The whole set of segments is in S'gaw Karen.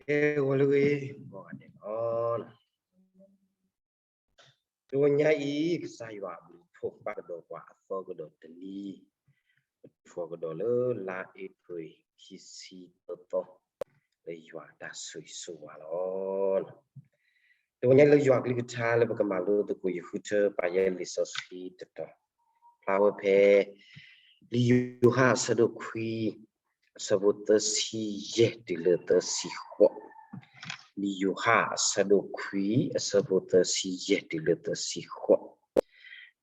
ကဲဂီၤလၢဂ့ၤ ဂီၤဂၤဒဲးလီၤ. တဂီၤညါအံၤ ကစၢ်ယွၤအဘျုးအဖှိၣ်ဘၣ်ကဒီးပှၤအသီကဒီးတနံၤ, ပထံၣ်ဃီကဒီးလၢလါအ့ဖြ့ၣ် ခံဆံသၢသီ လၢယွၤအတၢ်ဆိၣ်ဂ့ၤဆိၣ်ဝါလီၤ. တဂီၤညါလၢယွၤကလုၢ်ကထါလၢပကမၤလိသကိး ယဃုထၢပာ်ယဲၢ်လံာ်စီဆှံတတီၤ, ဖျါဝဲဖဲ လံာ်ယိၤဟၣ်အဆၢဒိၣ်ခွံ အဆၢဖိသၢဆံယဲၢ်တုၤလၢသၢဆံဃိး, လံာ်ယိၤဟၣ်အဆၢဒိၣ်ခွံ အဆၢဖိသၢဆံယဲၢ်တုၤလၢသၢဆံဃိး.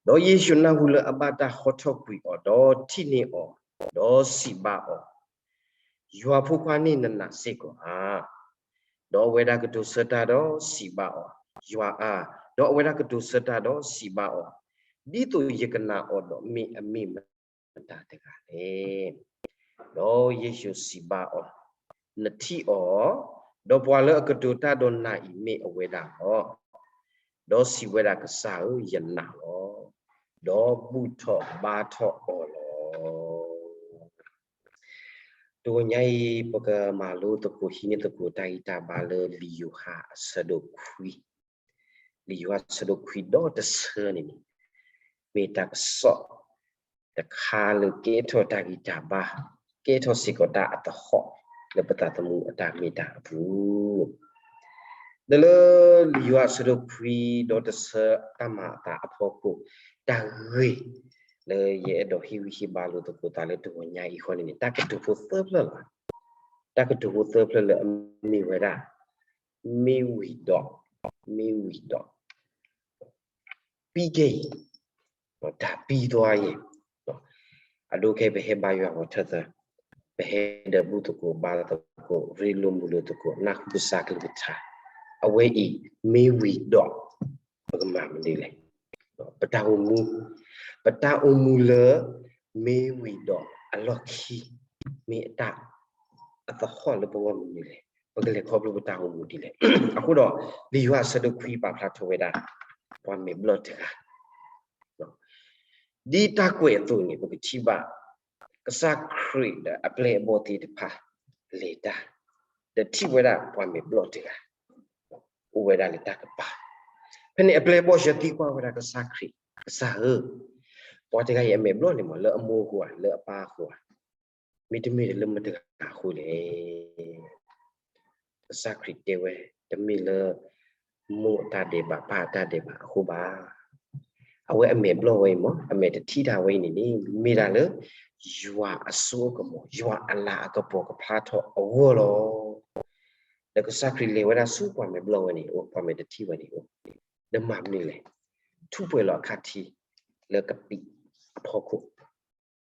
ဒီးယ့ၣ်ၡူးနၢ်ဟူလၢအဘၣ်တၢ်ဟီထီၣ်ကွံာ်အီၤ ဒီးထံၣ်န့ၢ်အီၤ, ဒီးစံးဘၣ်အီၤ, ယွၤဖိခွါန့ၣ်နနာ်စ့ၢ်ကီးဧါ. ဒီးအဝဲဒၣ်ကတိၤဆၢတၢ်ဒီးစံးဘၣ်အီၤ, ယွၤဧၢ, ဒီးအဝဲဒၣ်ကတိၤဆၢတၢ်ဒီးစံးဘၣ်အီၤ, ဒ်သိးယကနာ်အီၤဒီးမ့ၢ်အမ့ၢ်မတၤတဂၤလဲၣ်. ဒီးယ့ၣ်ၡူးစံးဘၣ်အီၤ, နထံၣ်အီၤ, ဒီးပှၤလၢအကတိၤတၢ်ဒီးနၤအံၤမ့ၢ်အဝဲဒၣ်လီၤ. ဒီးစံးဝဲဒၣ်, ကစၢ်ဧၢ, ယနာ်လီၤ. ဒီးဘူၣ်ထီၣ်ဘါထီၣ်အီၤလီၤ. တဂီၤညါအံၤ ပကမၤလိသကိးဟံးန့ၢ်သကိးတၢ်ဂံၢ်တၢ်ဘါလၢလံာ်ယိၤဟၣ်အဆၢဒိၣ်ခွံ, လံာ်ယိၤဟၣ်အဆၢဒိၣ်ခွံဒီတဆၢန့ၣ်န့ၣ်, မ့ၢ်တၢ်ကစီၣ်တခါလၢကဲထီၣ်တၢ်ဂံၢ်တၢ်ဘါ, ကဲထီၣ်စ့ၢ်ကီးတၢ်အသဟီၣ် လၢပသးသမူအတၢ်မ့ၢ်တၢ်အပူၤ ဒီးလၢလံာ်ယိၤဟၣ်အဆၢဒိၣ်ခွံဒီတဆၢတၢ်မၤအသးအဖီခိၣ်, တၢ်ဂ့ၢ် လၢယအဲၣ်ဒိးဟ့ၣ်ဂံၢ်ဟ့ၣ်ဘါလိာ်သကိးသးလၢတဂီၤညါအံၤဃီန့ၣ်န့ၣ်, တၢ်ကတိၤဖိသၢဖျၢၣ်လီၤ. တၢ်ကတိၤဖိသၢဖျၢၣ်လၢအမ့ၢ်ဝဲဒၣ်, မ့ၢ်ဝံၤဒီး, မ့ၢ်ဝံၤဒီး, ပြီးခဲ့ရင်, တၢ်ပြီးသွားရင်, အဒိခဲအံၤ ပဟဲဘါယွၤဂီၤထၢၣ်သၢ, ပဟဲဒီးဘူၣ်သကိးဘါသကိး ရ့လိာ်မုာ်လိာ်သကိး နၢ်ဟူကစၢ်ကလုၢ်ကထါ, အဝဲအံၤ မ့ၢ်ဝံၤဒီး ပကမၤမနုၤလဲၣ်. ပတၢ်အိၣ်မူ, ပတၢ်အိၣ်မူလၢ မ့ၢ်ဝံၤဒီးအလီၢ်ခံ မ့ၢ်အတၢ်အသဟီၣ်လၢပဂီၢ်မနုၤလဲၣ်, ပကလဲၤခီဖျိပတၢ်အိၣ်မူဒ်လဲၣ်. အဃိဒီး လံာ်ယိၤဟၣ်အဆၢဒိၣ်ခွံပာ်ဖျါထီၣ်ဝဲဒၣ် ပှၤမဲာ်ဘျီၣ်တဂၤ ဒ်တၢ်ကွဲးအသိးန့ၣ် ပကထံၣ်ဘၣ် ကစၢ်ခရံာ်ဒီးအပျဲၢ်အဘီၣ်သ့ၣ်တဖၣ် လဲၤတၢ်, ဒီးထံၣ်ဝဲဒၣ်ပှၤမဲာ်ဘျီၣ်တဂၤ အိၣ်ဝဲဒၣ်လၢတၢ်ကပၤ, ဖဲန့ၣ်အပျဲၢ်အဘီၣ်ဆှၢသံကွၢ်ဝဲဒၣ်ကစၢ်ခရံာ်, ကစၢ်ဧၢ, ပှၤတဂၤအံၤအမဲာ်ဘျီၣ်န့ၣ်မ့ၢ် လၢအမိၢ်အဃိဧါ, လၢအပၢ်အဃိဧါ, မ့တမ့ၢ်လၢမတၤတဂၤအဃိလဲၣ်. ကစၢ်ခရံာ်တဲဝဲ, တမ့ၢ်လၢ မိၢ်အတၢ်ဒဲးဘး ပၢ်အတၢ်ဒဲးဘးအဃိဘၣ်. အဝဲအမဲာ်ဘျီၣ်ဝဲအံၤမ့ၢ် အမဲာ်တထံၣ်တၢ်ဝဲအံၤန့ၣ်န့ၣ် မ့ၢ်ဒၣ်လၢ ယွၤအစိအကမီၤ ယွၤအလၤအကပီၤကဖျါထီၣ်အဂီၢ်လီၤ. ဒီးကစၢ်ခရံာ်လဲၤဝဲဒၣ်ဆူပှၤမဲာ်ဘျီၣ်ဝဲန့ၣ်အိၣ်, ပှၤမဲာ်တထံၣ်ဝဲန့ၣ်အိၣ်, ဒီးမၤမနုၤလဲၣ်, ထူးပှဲၤလီၤအခါထံ လၢကပံာ်အဖီခိၣ်,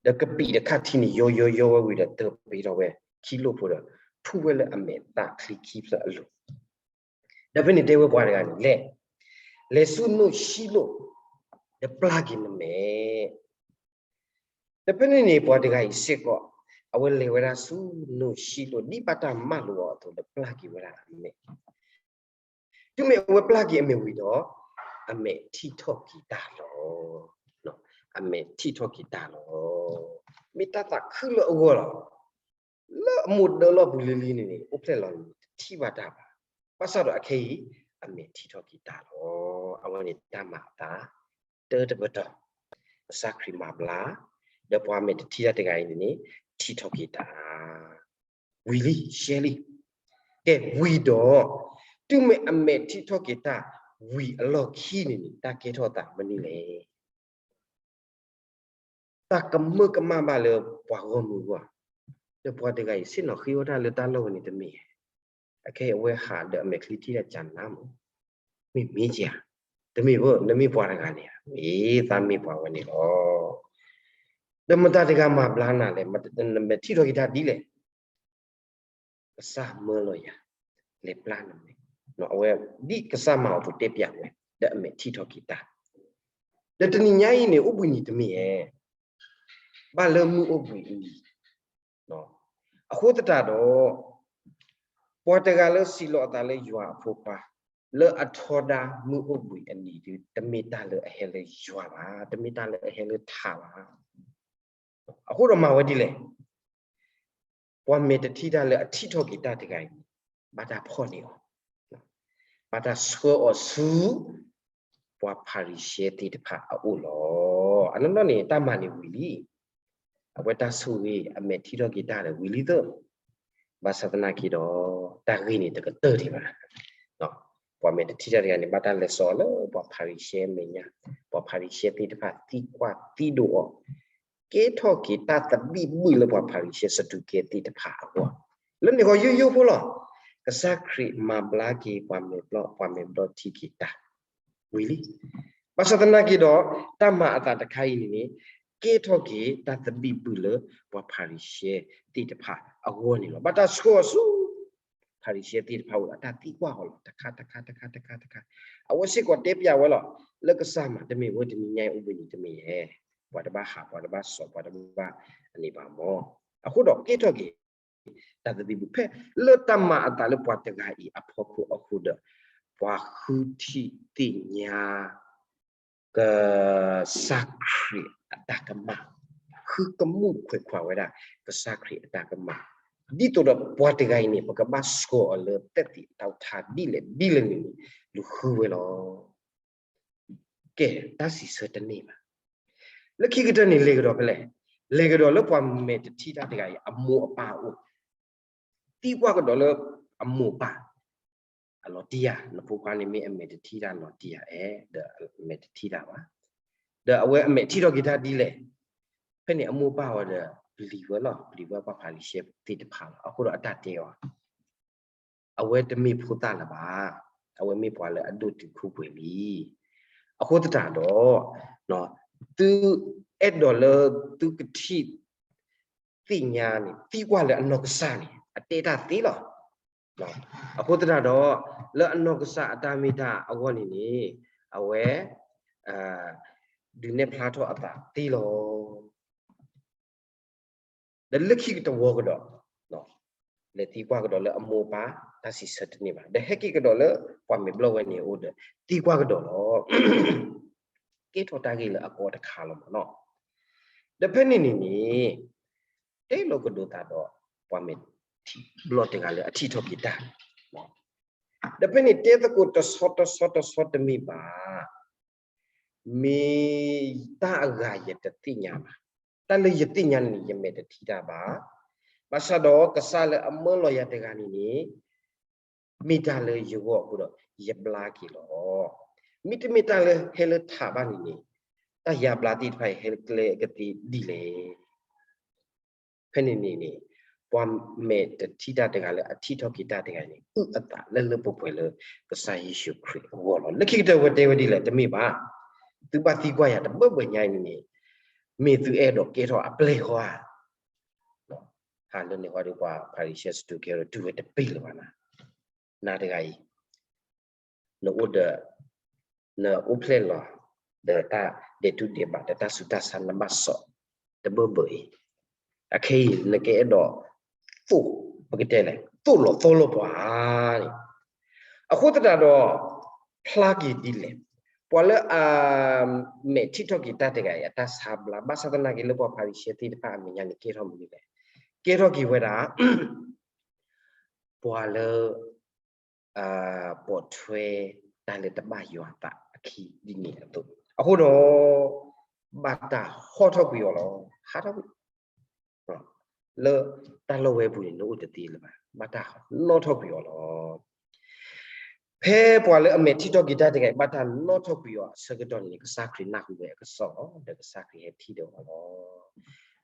ဒီးကပံာ်တခါထံန့ၣ် ယီယီယီဝဲဝံၤဒီး တၢပ့ၤထီၣ်ဝဲခံလိၣ်ဖိဒီး ထူးဝဲလၢအမဲာ်သၣ်ချံခံဖျၢၣ်အလိၤ. ဒီးဖဲန့ၣ်တဲဝဲပှၤတဂၤန့ၣ် လဲၤ, လဲၤဆူနိၣ်ဆံလိၣ်, ဒီးပျၢ်က့ၤနမဲာ်. ဒီးဖဲန့ၣ်န့ၣ် ပှၤတဂၤအံၤစ့ၢ်ကီး အဝဲလဲၤဝဲဒၣ်ဆူနိၣ်ဆံလိၣ် ဒ်ဘၣ်တၢ်မၢလိာ်အီၤအသိး ဒီးပျၢ်က့ၤဝဲဒၣ်အမဲာ်. တုၤမ့ၢ်အဝဲပျၢ်က့ၤအမဲာ်ဝံၤဒီး အမဲာ်ထံၣ်ထီၣ်က့ၤတၢ်လီၤ. အမဲာ်ထံၣ်ထီၣ်က့ၤတၢ်လီၤ. မ့ၢ်တၢ်သးခုလၢအဂီၢ်လီၤ. လၢအမိၢ်ဒၢလီၢ်ပူၤလံၤလံၤန့ၣ်န့ၣ် အိၣ်ဖျဲၣ်လီၤန့ၣ် တထံၣ်ဘၣ်တၢ်ဘၣ်. ဘၣ်ဆၣ်ဒီးအခဲအံၤ အမဲာ်ထံၣ်ထီၣ်က့ၤတၢ်လီၤ. အဝဲန့ၣ်တၢ်မၤအသး တၢတပတီၢ်, ကစၢ်ခရံာ်မၤဘျါ, ဒီးပှၤမဲာ်တထံၣ်တၢ်တဂၤအံၤန့ၣ်န့ၣ် ထံၣ်ထီၣ်က့ၤတၢ် ဝံၤလံ ရှဲလံ. ကဲဝံၤဒီး တုၤမ့ၢ်အမဲာ်ထံၣ်ထီၣ်က့ၤတၢ် ဝံၤအလီၢ်ခံန့ၣ်န့ၣ် တၢ်ကဲထီၣ်သးမနုၤလဲၣ်. တၢ်ကမၢကမၣ်ဘၣ်လၢပှၤဂီၢ်မုၢ်အဂီၢ်, ဒီးပှၤတဂၤအံၤ ဆ့ၣ်နီၤဃ့အီၣ်တၢ်လၢတၢ်လီၢ်ဝဲန့ၣ်တမ့ၢ်ဧါ. အခဲအံၤအဝဲဟးဒီးအမဲာ်ချံထံၣ်တၢ်ကနါမး, မ့ၢ်မ့ၢ်ဧါ, တမ့ၢ်ဘၣ်, နမ့ၢ်ပှၤတဂၤန့ၣ်ဧါ, မ့ၢ်သးမ့ၢ်ပှၤဝဲန့ၣ်လီၤ. ဒီးမတၤတဂၤမၤဘျါနၤလဲၣ်, မဲာ်ထံၣ်ထီၣ်က့ၤတၢ်ဒ်လဲၣ်. ကစၢ်မၢလီၤယၤ လဲၤပျၢ်နမဲာ်, အဝဲ ဒ်ကစၢ်မၤအီၤအသိးတဲပျးဝဲ, ဒီးအမဲာ်ထံၣ်ထီၣ်က့ၤတၢ်. ဒီးတနံၤညါအံၤန့ၣ် အိၣ်ဘှံးနံၤတမ့ၢ်ဧါ, ဘၣ်လၢမုၢ်အိၣ်ဘှံးအနံၤ, အဃိသတးဒီး ပှၤတဂၤလၢစံးလီၤအသးလၢယွၤအဖိခွါ လၢအထီဒါမုၢ်အိၣ်ဘှံးအနံၤဒု တမ့ၢ်တၢ်လၢအဟဲလၢယွၤဘၣ်, တမ့ၢ်တၢ်လၢအဟဲလၢထးဘၣ်. အဃိဒီးမၤဝဲဒ်လဲၣ်. ပှၤမဲာ်တထံၣ်တၢ်လၢအထံၣ်ထီၣ်က့ၤတၢ်တဂၤအံၤန့ၣ် ဘၣ်တၢ်ဖီၣ်န့ၢ်အီၤ, ဘၣ်တၢ်ဆှၢအီၤဆူ ပှၤဖၤရံၤၡဲသ့ၣ်တဖၣ်အအိၣ်လီၤ. အနီၢ်နီၢ်န့ၣ် တၢ်မၤန့ၣ်ဝံၤလံ. အဝဲတၢ်ဆိၣ်ဂ့ၤ အမဲာ်ထံထီၣ်က့ၤတၢ်ဒီးဝံၤလံသၢ, ဘၣ်ဆၣ်သနာ်က့ဒီး တၢ်ဂ့ၢ်န့ၣ်တကတၢၢ်ဒံးဘၣ်. ပှၤမဲာ်တထံၣ်တၢ်တဂၤန့ၣ် ဘၣ်တၢ်လဲၤစိာ်အီၤလၢပှၤဖၤရံၤၡဲမဲာ်ညါ, ပှၤဖၤရံၤၡဲသ့ၣ်တဖၣ်သံကွၢ်သံဒိးအီၤ, ကဲထီၣ်က့ၤတၢ်သဘံၣ်ဘုၣ်လၢပှၤဖၤရံၤၡဲစဒူၤကဲသ့ၣ်တဖၣ်အဂီၢ်, လၢန့ၣ်ဂီၢ်ယိယိဖိလီၤ. ကစၢ်ခရံာ်မၤဘျါက့ၤပှၤမဲာ်ဘျီၣ်, ပှၤမဲာ်ဘျီၣ်ထံၣ်က့ၤတၢ်ဝံၤလံ. ဘၣ်ဆၣ်သနာ်က့ဒီး တၢ်မၤအသးတခါအံၤန့ၣ်န့ၣ် ကဲထီၣ်က့ၤတၢ်သဘံၣ်ဘုၣ်လၢပှၤဖၤရံၤၡဲသ့ၣ်တဖၣ်အဂီၢ်န့ၣ်လီၤ. ဘၣ်တၢ်ဆှၢအီၤဆူ ဖၤရံၤၡဲသ့ၣ်တဖၣ်အအိၣ်ဒီး တၢ်သံကွၢ်အီၤလီၤ, တခါတခါတခါတခါတခါ, အဝဲစ့ၢ်ကီးတဲပျးဝဲလီၤ, လၢကစၢ်မၤတမ့ၢ်ဝဲတနံၤညါအံၤအိၣ်ဘှံးနံၤတမ့ၢ်ဧါ, ပှၤတဘၣ်ဟး ပှၤတဘၣ်စိာ် ပှၤတဘၣ်အန့ၣ်ဘၣ်မၢ်. အဃိဒီးကဲထီၣ်က့ၤ တၢ်သဘံၣ်ဘုၣ် ဖဲလၢတၢ်မၤအသးလၢပှၤတဂၤအံၤအဖီခိၣ်အဃိဒီး ပှၤဃုထံၣ်သ့ၣ်ညါ ကစၢ်ခရံာ်အတၢ်ကမၣ်, ဃုကမူၣ်ခွဲးခွါဝဲဒၣ် ကစၢ်ခရံာ်အတၢ်ကမၣ်, ဒ်သိးဒီးပှၤတဂၤအံၤန့ၣ် ပကဘၣ်ဆှၢအီၤလၢသ့ၣ်သ့ၣ်အတၢ်ထါဒ်လဲၣ်ဒ်လဲၣ်န့ၣ်န့ၣ် လူၤဃုဝဲလီၤ. ကဲ, တၢ်စံးဆၢတန့ၢ်ဘၣ်. လၢခံကတၢၢ်န့ၣ် လဲၤကဒီးဖဲလဲၣ်, လဲၤကဒီးလၢပှၤမဲာ်တထံၣ်တၢ်တဂၤအံၤ အမိၢ်အပၢ်အအိၣ်, သံကွၢ်ကဒီးလၢအမိၢ်အပၢ်, အလီၤတံၢ်ဧါ, နဖိခွါန့ၣ်မ့ၢ်အမဲာ်တထံၣ်တၢ်လီၤတံၢ်ဧါ, အဲၣ်ဒိးအမဲာ်တထံၣ်တၢ်ဘၣ်, ဒီးအဝဲအမဲာ်ထံၣ်ထီၣ်က့ၤတၢ်ဒ်လဲၣ်. ဖဲန့ၣ်အမိၢ်အပၢ်ဝဲဒီး ပျံၤဝဲလီၤ, ပျံၤဝဲပှၤဖၤရံၤၡဲသ့ၣ်တဖၣ်လီၤ. အဃိဒီးအတၢ်တဲအီၤ အဝဲတမ့ၢ်ဖိသၣ်လၢၤဘၣ်, အဝဲမ့ၢ်ပှၤလၢအဒိၣ်တုာ်ခိၣ်ပှဲၤလံ. အဃိသတးဒီး သုအဲၣ်ဒိးလၢသုကထံၣ်သ့ၣ်ညါန့ၣ် သံကွၢ်လၢအနီၢ်ကစၢ်န့ၣ် အတဲတၢ်သ့လီၤ. အဃိသတးဒီး လၢအနီၢ်ကစၢ်အတၢ်မ့ၢ်တၢ်အဂီၢ်န့ၣ်န့ၣ် အဝဲ ဒုးနဲၣ်ဖျါထီၣ်အသးသ့လီၤ. ဒီးလၢခံကတဝီကဒီး လဲၤသံကွၢ်ကဒီးလၢအမိၢ်အပၢ် တၢ်စံးဆၢတန့ၢ်ဘၣ်. ဒီးဟဲက့ၤကဒီးလၢပှၤမဲာ်ဘျီၣ်ဝဲန့ၣ်အအိၣ်ဒီး သံကွၢ်ကဒီးလီၤ. ကဲထီၣ်တၢ်ဂ့ၢ်လၢအကီတခါလီၤမၢ်နီၤ. ဒီးဖဲန့ၣ်န့ၣ်န့ၣ် တဲလိာ်ကဒီးသးဒီး ပှၤမဲာ်ထံဘျီၣ်တဂၤလၢအထံၣ်ထီၣ်က့ၤတၢ်န့ၣ် ဒီးဖဲန့ၣ်တဲသကိးတဆီတဆီတဆီတမ့ၢ်ဘၣ်, မ့ၢ်တၢ်အဂၤယတသ့ၣ်ညါဘၣ်. တၢ်လၢယသ့ၣ်ညါန့ၣ် ယမဲာ်တထံၣ်တၢ်ဘၣ်. ဘၣ်ဆၣ်ဒီးကစၢ်လၢအမၢလီၤယၤတဂၤန့ၣ်န့ၣ် မ့ၢ်တၢ်လၢယဂီၢ်အဃိဒီး ယဘျါက့ၤလီၤ. မ့တမ့ၢ်တၢ်လၢဟဲလၢထးဘၣ်န့ၣ်န့ၣ် တၢ်ယါဘျါသ့ၣ်တဖၣ်အံၤ ဟဲလၢကျဲကသ့ဒ်လဲၣ်. ဖဲန့ၣ်န့ၣ်န့ၣ် ပှၤမဲာ်တထံၣ်တၢ်တဂၤလၢအထံၣ်ထီၣ်က့ၤတၢ်တဂၤန့ၣ် အုၣ်အသးလၢလၢပှဲၤပှဲၤလၢကစၢ်ယ့ၣ်ၡူးခရံာ်အဂီၢ်လီၤ. လၢခံကတၢၢ်ဝဲတဲဝဲဒ်လဲၣ်, တမ့ၢ်ဘၣ်, သုဘၣ်သံကွၢ်ယၤတဘၢဘၢညါအံၤန့ၣ်န့ၣ် မ့ၢ်သုအဲၣ်ဒိးကဲထီၣ်အပျဲၢ်ဃီဧါ. ဟးလၢန့ၣ်ဃီဒီး ပှၤဖၤရံၤၡဲစတူးကဲထီၣ်တုၤဝဲတပ့ၢ်လၢၤဘၣ်နၤ, နၤတဂၤအံၤ နအိၣ်ဒီး နအိၣ်ဖျဲၣ်လီၤ ဒီးတၢ်ဒဲးတူၢ်ဒဲးဘး ဒီးတၢ်ဆူးတၢ်ဆါ နဘၣ်စိာ်တဘၢဘၢအံၤ, အခဲအံၤ နကအဲၣ်ဒိးသိၣ် ပကတဲလဲၣ် သိၣ်လီၤသီလီၤပှၤန့ၣ်, အဃိသတးဒီး ဖျါက့ၤဒ်လဲၣ်, ပှၤလၢအ မဲာ်ထံၣ်ထီၣ်က့ၤတၢ်တဂၤအံၤ အတၢ်ဆါဘျါ ဘၣ်ဆၣ်သနာ်က့ လၢပှၤဖၤရံၤၡဲသ့ၣ်တဖၣ်အမဲာ်ညါန့ၣ် ကဲထီၣ်မနုၤလဲၣ်, ကဲထီၣ်က့ၤဝဲဒၣ် ပှၤလၢ ပိာ်ထွဲတၢ်လၢတဘၣ်ယွၤအသးအခံဒ်န့ၣ်အသိး, အဃိဒီး ဘၣ်တၢ်ဟီထီၣ်ကွံာ်အီၤလီၤ. ဟးထီၣ်ကွံာ် လၢတၢ်လီၢ်ဝဲအပူၤန့ၣ် နအိၣ်တသ့လၢၤဘၣ်, ဘၣ်တၢ်နီၣ်ထီၣ်ကွံာ်အီၤလီၤ. ဖဲပှၤလၢအမဲာ်ထံၣ်ထီၣ်က့ၤတၢ်တဂၤအံၤ ဘၣ်တၢ်နီၣ်ထီၣ်ကွံာ်အီၤအဆၢကတီၢ်န့ၣ် ကစၢ်ခရံာ်နၢ်ဟူဝဲအကစီၣ်လီၤ, ဒီးကစၢ်ခရံာ်ဟဲထံၣ်ဒီးအီၤလီၤ.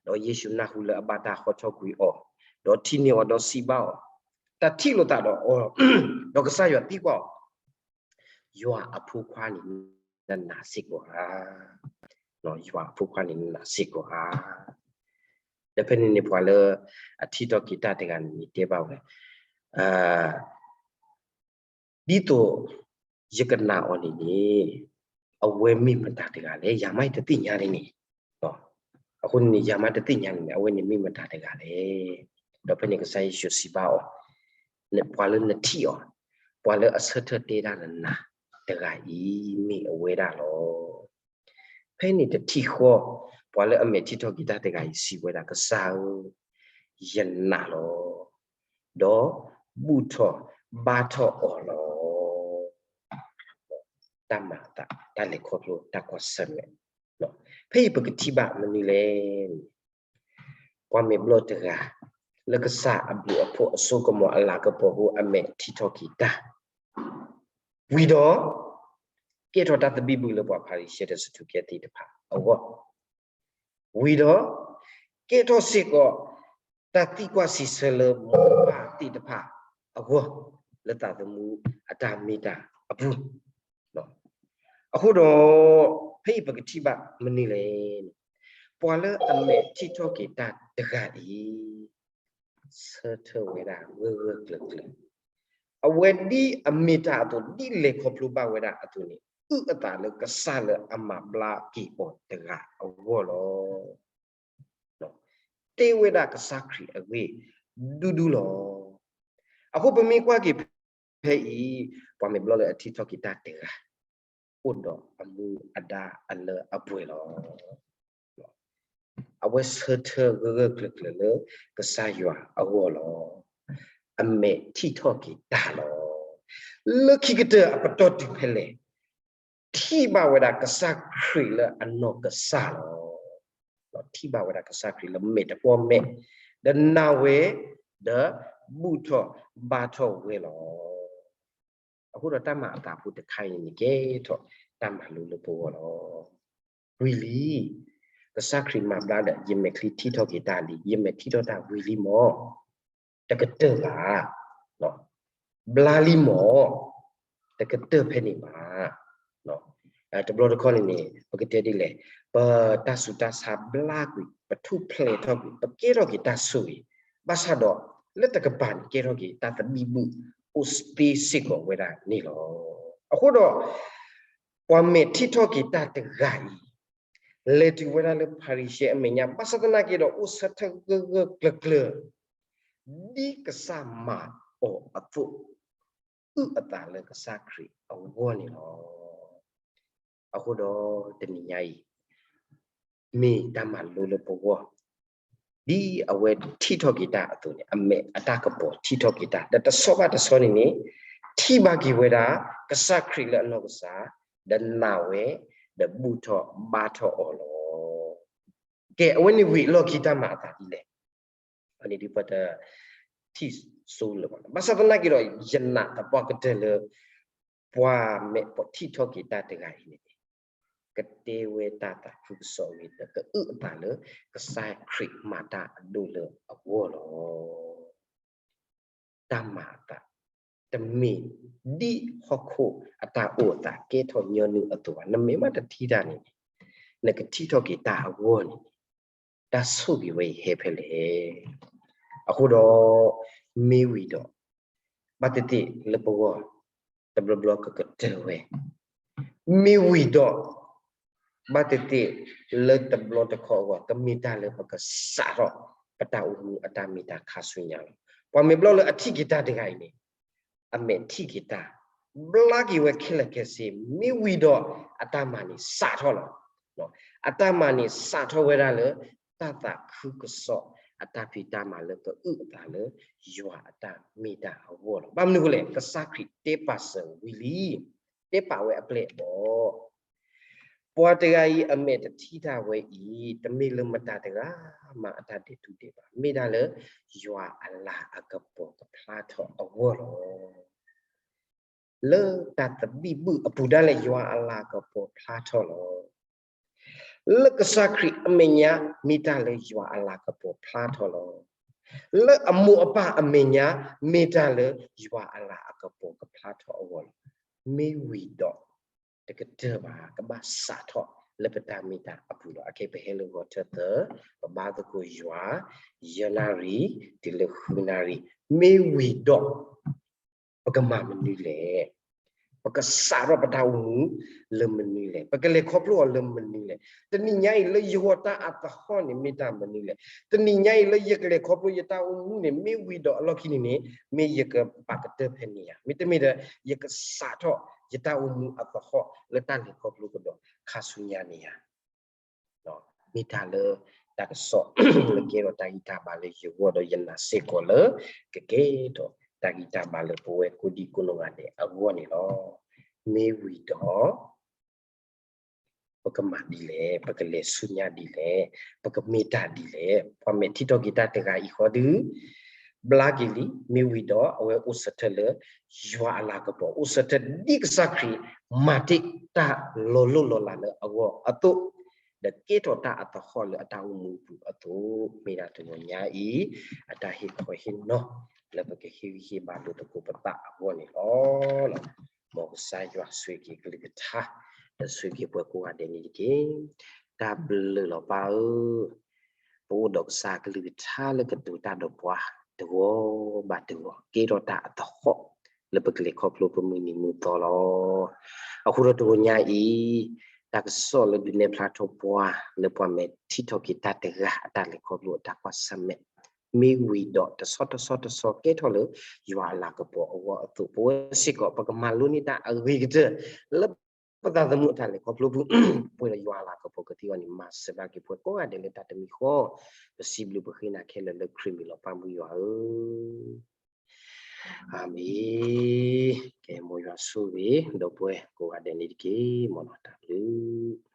ဒီးယ့ၣ်ၡူးနၢ်ဟူလၢအဘၣ်တၢ်ဟီထီၣ်ကွံာ်အီၤ, ဒီးထံၣ်န့ၢ်အီၤဒီးစံးဘၣ်အီၤ, တၢ်ထံၣ်လိာ်သးဒီးအီၤ, ဒီးကစၢ်ယွၤသံကွၢ်အီၤ, ယွၤအဖိခွါန့ၣ် နနာ်စ့ၢ်ကီးဧါ. ယွၤအဖိခွါန့ၣ် နနာ်စ့ၢ်ကီးဧါ. ဒီးဖဲန့ၣ်န့ၣ် ပှၤလၢအထံၣ်ထီၣ်က့ၤတၢ်တဂၤန့ၣ် တဲဘၣ်ဝဲ, ဒ်သိးယကနာ်အီၤန့ၣ်န့ၣ် အဝဲမ့ၢ်မတၤတဂၤလဲၣ်, ယၤမ့ၢ်တသ့ၣ်ညါန့ၣ်န့ၣ်, အဃိန့ၣ်န့ၣ် ယၤမ့ၢ်တသ့ၣ်ညါန့ၣ်န့ၣ် အဝဲန့ၣ်မ့ၢ်မတၤတဂၤလဲၣ်. ဒီးဖဲန့ၣ်ကစၢ်ယ့ၣ်ၡူးစံးဘၣ်အီၤ, ပှၤလၢနထံၣ်အီၤ, ပှၤလၢအဆၢထၢၣ်တဲဒၣ်နၤတဂၤအံၤ မ့ၢ်အဝဲဒၣ်လီၤ. ဖဲန့ၣ်တထံၣ်ဃီ, ပှၤလၢအမဲာ်ထံၣ်ထီၣ်က့ၤတၢ်တဂၤအံၤစံးဝဲဒၣ်, ကစၢ်ဧၢ, ယနာ်လီၤ. ဒီးဘူၣ်ထီၣ် ဘါထီၣ်အီၤလီၤ. တၢ်မၤအသး, တၢ်လဲၤခီဖျိ, တၢ်ကွၢ်ဆၢၣ်မဲာ်, ဖဲအံၤပကထံၣ်ဘၣ်မနုၤလဲၣ်န့ၣ်, ပှၤမဲာ်ဘျီၣ်တဂၤ လၢကစၢ်အဘျုးအဖှိၣ်အစိကမီၤအလၤကပီၤအဃိ အမဲာ်ထံၣ်ထီၣ်က့ၤတၢ်, ဝံၤဒီး ကဲထီၣ်တၢ်သဘံၣ်ဘုၣ်လၢပှၤဖၤရံၤၡဲဒီးစဒူးကဲသ့ၣ်တဖၣ်အဂီၢ်, ဝံၤဒီး ကဲထီၣ်စ့ၢ်ကီး တၢ်သံကွၢ်စံးဆၢလၢမိၢ်ပၢ်သ့ၣ်တဖၣ် အဂီၢ်, လၢသးသမူအတၢ်မ့ၢ်တၢ်အပူၤ, အဃိဒီး ဖဲအံၤပကထံၣ်ဘၣ်မနုၤလဲၣ်န့ၣ်, ပှၤလၢအမဲာ်ထံၣ်ထီၣ်က့ၤတၢ်တဂၤအံၤ ဆၢထၢၣ်ဝဲဒၣ်ဂၢၢ်ဂၢၢ်ကျၢၤကျၢၤ, အဝဲဒ်အမ့ၢ်တၢ်အသိး ဒ်လဲၤခီဖျိဘၣ်ဝဲဒၣ်အသိးန့ၣ် အုၣ်အသးလၢကစၢ်လၢအမၤဘျါက့ၤအီၤတဂၤအဂီၢ်လီၤ. တဲဝဲဒၣ်ကစၢ်ခရံာ်အဂ့ၢ်ဒူဒူလီၤ. အဃိပမ့ၢ်ကွၢ်က့ၤဖဲအံၤ, ပှၤမဲာ်ဘျီၣ်လၢအထံၣ်ထီၣ်က့ၤတၢ်တဂၤ အိၣ်ဒီးအမူအဒါအလၢအပှဲၤလီၤ. အဝဲဆၢထၢၣ်ဂၢၢ်ဂၢၢ်ကျၢၤကျၢၤလၢကစၢ်ယွၤအဂီၢ်လီၤ. အမဲာ်ထံၣ်ထီၣ်က့ၤတၢ်လီၤ. လၢခံကတၢၢ်အပတီၢ်တုၤဖဲလဲၣ်, ထံၣ်ဘၣ်ဝဲဒၣ်ကစၢ်ခရံာ်လၢအနီၢ်ကစၢ်လီၤ. ထံၣ်ဘၣ်ဝဲဒၣ်ကစၢ်ခရံာ်လၢမဲာ်တပီၢ်မဲာ်, ဒီးနာ်ဝဲ, ဒီးဘူၣ်ထီၣ်ဘါထီၣ်ဝဲလီၤ. အဃိဒီးတၢ်မၤအသးဖိတခါအံၤန့ၣ် ကဲထီၣ်တၢ်မၤလိလၢပဂီၢ်လီၤ. ဝံၤလံ, ကစၢ်ခရံာ်မၤဘျါဒီး ယမဲာ်ချံထံၣ်ထီၣ်က့ၤတၢ်လံ, ယမဲာ်ထံၣ်ထီၣ်တၢ်ဝံၤလံမၢ်, တကတၢၢ်ဘၣ်, ဘျါလံမၢ်, တကတၢၢ်ဖဲန့ၣ်ဘၣ်. တဘျီတခီၣ်န့ၣ်န့ၣ် ပကတဲဒ်လဲၣ်, ပတၢ်ဆူးတၢ်ဆါဘျါကွံာ်, ပထူၣ်ဖျဲးထီၣ်ကွံာ်, ပကဲထီၣ်က့ၤတၢ်ဆိၣ်ဂ့ၤ, ဘၣ်ဆၣ်ဒီး လၢတကပၤန့ၣ် ကဲထီၣ်က့ၤတၢ်သဘံၣ်ဘုၣ် အိၣ်သ့စ့ၢ်ကီးဝဲဒၣ်န့ၣ်လီၤ. အဃိဒီး ပှၤမဲာ်ထံၣ်ထီၣ်က့ၤတၢ်တဂၤအံၤ လဲၤတုၤဝဲဒၣ်လၢဖၤရံၤၡဲအမဲာ်ညါ, ဘၣ်ဆၣ်သနာ်က့ဒီး အိၣ်ဆၢထၢၣ်ဂၢၢ်ဂၢၢ်ကျၢၤကျၢၤ ဒ်ကစၢ်မၤအီၤအသိး, အုၣ်အသးလၢကစၢ်ခရံာ်အဂီၢ်န့ၣ်လီၤ. အဃိဒီးတနံၤညါအံၤ မ့ၢ်တၢ်မၤလိလၢပဂီၢ်, ဒ်အဝဲထံၣ်ထီၣ်က့ၤတၢ်အသိးန့ၣ် အမဲာ်အတၢ်ကပီၤထံၣ်ထီၣ်က့ၤတၢ်, ဒီးတဆီဘၣ်တဆီန့ၣ်န့ၣ် ထံၣ်ဘၣ်က့ၤဝဲဒၣ် ကစၢ်ခရံာ်လၢအနီၢ်ကစၢ်, ဒီးနာ်ဝဲ, ဒီးဘူၣ်ထီၣ်ဘါထီၣ်အီၤလီၤ. ကဲ, အဝဲန့ၣ်ဝံၤအလီၢ်ခံတၢ်မၤအသးဒ်လဲၣ်, အန့ၣ်ဒ်ပှၤတထံၣ်စိလၢၤဘၣ်, ဘၣ်ဆၣ်သနာ်က့ဒီး ယနာ်သပှၢ်ကတၢၢ်လၢ ပှၤမဲာ်ထံၣ်ထီၣ်က့ၤတၢ်တဂၤအံၤန့ၣ် ကတဲဝဲတၢ်သးခုကစီၣ်အဂ့ၢ် ဒီးကအုၣ်အသးလၢ ကစၢ်ခရံာ်မၤတၢ်အဒိၣ်လၢအဂီၢ်လီၤ. တၢ်မၤအသး တမ့ၢ်ဒ်ဟီၣ်ခိၣ်အတၢ်အိၣ်အသးကဲထီၣ်ညီနုၢ်အသိးဘၣ်. နမ့ၢ်မးတထံၣ်တၢ်န့ၣ်န့ၣ်, နကထံၣ်ထီၣ်က့ၤတၢ်အဂီၢ်န့ၣ်န့ၣ်, တၢ်ဆိၣ်ဂ့ၤဝဲအံၤဟဲဖဲလဲၣ်. အဃိဒီး မ့ၢ်ဝံၤဒီး ဘၣ်သ့ၣ်သ့ၣ်လၢပဂီၢ် တဘျီဘျီကကတၢၢ်ဝဲ, မ့ၢ်ဝံၤဒီး ဘၣ်သ့ၣ်သ့ၣ်လၢတဘျီတခီၣ်အဂီၢ် ကမ့ၢ်တၢ်လၢပကစးထီၣ် ပတၢ်အိၣ်မူအတၢ်မ့ၢ်တၢ်ခါဆူညါလီၤ. ပှၤမဲာ်ဘျီၣ်လၢအထံၣ်က့ၤတၢ်တဂၤအံၤန့ၣ် အမဲာ်ထံၣ်က့ၤတၢ်, ဘျါက့ၤဝဲခဲလၢာ်ခဲဆ့, မ့ၢ်ဝံၤဒီးအတၢ်မၤန့ၣ်စးထီၣ်လီၤ. အတၢ်မၤန့ၣ်စးထီၣ်ဝဲဒၣ်လၢ တၢ်သးခုကစီၣ်အတၢ်ဖံးတၢ်မၤလၢကအုၣ်အသးလၢ ယွၤအတၢ်မ့ၢ်တၢ်အဂီၢ်လီၤ. ဘၣ်မနုၤအဃိလဲၣ်, ကစၢ်ခရံာ်တဲပာ်စၢၤဝံၤလံ, တဲပာ်ဝဲအပျဲၢ်အဘီၣ် ပှၤတဂၤအံၤအမဲာ်တထံၣ်တၢ်ဝဲအံၤ တမ့ၢ်လၢမတၤတဂၤမၤအတၢ်ဒဲးတူၢ်ဒဲးဘၣ်, မ့ၢ်ဒၣ်လၢ ယွၤအလၤအကပီၤကဖျါထီၣ်အဂီၢ်လီၤ. လၢတၢ်သဘံၣ်ဘုၣ်အပူၤဒၣ်လဲာ် ယွၤအလၤကပီၤဖျါထီၣ်လီၤ. လၢကစၢ်ခရံာ်အမဲာ်ညါ မ့ၢ်တၢ်လၢယွၤအလၤကပီၤဖျါထီၣ်လီၤ. လၢအမိၢ်အပၢ်အမဲာ်ညါ မ့ၢ်တၢ်လၢယွၤအလၤအကပီၤကဖျါထီၣ်အဂီၢ်လီၤ. မ့ၢ်ဝံၤဒီး တကတၢၢ်ဘၣ် ကဘၣ်စးထီၣ်လၢပတၢ်မ့ၢ်တၢ်အပူၤလီၤ. အခဲအံၤပဟဲလၢဂီၤထၢၣ်သၢ, ပဘါသကိးယွၤ ယဲၢ်နၣ်ရံၣ် တုၤလၢဃုနၣ်ရံၣ်, မ့ၢ်ဝံၤဒီး ပကမၤမနုၤလဲၣ်. ပကစးထီၣ်ပတၢ်အိၣ်မူလၢမနုၤလဲၣ်. ပကလဲၤခီဖျိအီၤလၢမနုၤလဲၣ်. တနံၤညါအံၤလၢယဂီၢ်တၢ်အသဟီၣ်န့ၣ်မ့ၢ်တၢ်မနုၤလဲၣ်. တနံၤညါအံၤလၢယကလဲၤခီဖျိယတၢ်အိၣ်မူန့ၣ် မ့ၢ်ဝံၤဒီးအလီၢ်ခံန့ၣ်န့ၣ် မ့ၢ်ယကပာ်ကတၢၢ်ဖဲန့ၣ်ဧါ. မ့တမ့ၢ်ဒီး ယကစးထီၣ်ယတၢ်အိၣ်မူအသဟီၣ်လၢတၢ်လဲၤခီဖျိကဒီးခါဆူညါန့ၣ်ဧါ. မ့ၢ်တၢ်လၢတၢ်ကစီၣ်လၢကဲထီၣ်တၢ်ဂံၢ်တၢ်ဘါလၢယဂီၢ်ဒီးယနာ်စ့ၢ်ကီးလၢ ကကဲထီၣ် တၢ်ဂံၢ်တၢ်ဘါလၢပဝဲကိးဒံကိးနီၢ်ဂၤဒဲးအဂီၢ်န့ၣ်လီၤ. မ့ၢ်ဝံၤဒီး ပကမၤဒ်လဲၣ်, ပကလဲၤဆူညါဒ်လဲၣ်, ပကမ့ၢ်တၢ်ဒ်လဲၣ်. ပှၤမဲာ်ထံထီၣ်က့ၤတၢ်တဂၤအံၤဃီဒုး ဘျါက့ၤလံ. မ့ၢ်ဝံၤဒီးအဝဲအိၣ်ဆၢထၢၣ်လၢ ယွၤအလၤကပီၤ, အိၣ်ဆၢထၢၣ်ဒ်ကစၢ်ခရံာ် မၤတ့ၢ်တၢ်လီၤလိၢ်လီၤလးလၢအဂီၢ်အသိး, ဒီးကဲထီၣ်တၢ်အသဟီၣ်လၢအတၢ်အိၣ်မူအပူၤအသိး, မ့ၢ်ဒၣ်တဂီၤညါအံၤ အတၢ်ဟ့ၣ်ခီဟ့ၣ်နီၤ လၢပကဟ့ၣ်ဂံၢ်ဟ့ၣ်ဘါလိာ်သကိးပသးအဂီၢ်န့ၣ်လီၤ. မ်ကစၢ်ယွၤဆိၣ်ဂ့ၤက့ၤကလုၢ်ကထါ, ဒီးဆိၣ်ဂ့ၤက့ၤပှၤကိးဂၤဒဲးန့ၣ်တက့ၢ်. တၢ်ဘျုးလီၤပၢ်ဧၢ, ပအိၣ်ဒီးကစၢ်ကလုၢ်ကထါလၢကတိၤတၢ်ဒီးပှၤ တဂီၤဘၣ်တဂီၤ, ကဲထီၣ်တၢ်အသဟီၣ် လၢပကလဲၤခီဖျိပမုၢ်နံၤမုၢ်သီလီၤ. အဃိဒီးတဂီၤညါအံၤ တၢ်ကစီၣ်လၢဒုးနဲၣ်ဖျါထီၣ်ပှၤ လၢပှၤမဲာ်ထံထီၣ်က့ၤတၢ်တဂၤအတၢ်လဲၤခီဖျိအတၢ်ကွၢ်ဆၢၣ်မဲာ် မ့ၢ်ဝံၤဒီးတဆီတဆီတဆီကဲထီၣ်လၢ ယွၤအလၤကပီၤအဂီၢ်အသိး, ပဝဲစ့ၢ်ကီး ပကမၤလိန့ၢ်တၢ်အဂ့ၤကတၢၢ် လၢပသးသမူအတၢ်လဲၤခီဖျိပူၤ, ပှဲၤဒီးယွၤအလၤကပီၤကသ့အီၤန့ၣ် မၤစၢၤဘၣ်က့ၤပှၤကိးဂၤဒဲးလၢတၢ်တမံၤဃီ, ပစံးဘျုးပဃ့နၤခဲလၢာ်လၢခရံာ်မံၤလီၤ ပၢ်မုၢ်ယွၤဧၢ. အၤမ့ၣ်. ကဲ မ်ယွၤဆိၣ်ဂ့ၤ ဒီပုၢ်ဝဲၢ်ကိးဂၤဒဲးန့ၣ်တက့ၢ်. မ်နီၤ တၢ်ဘျုး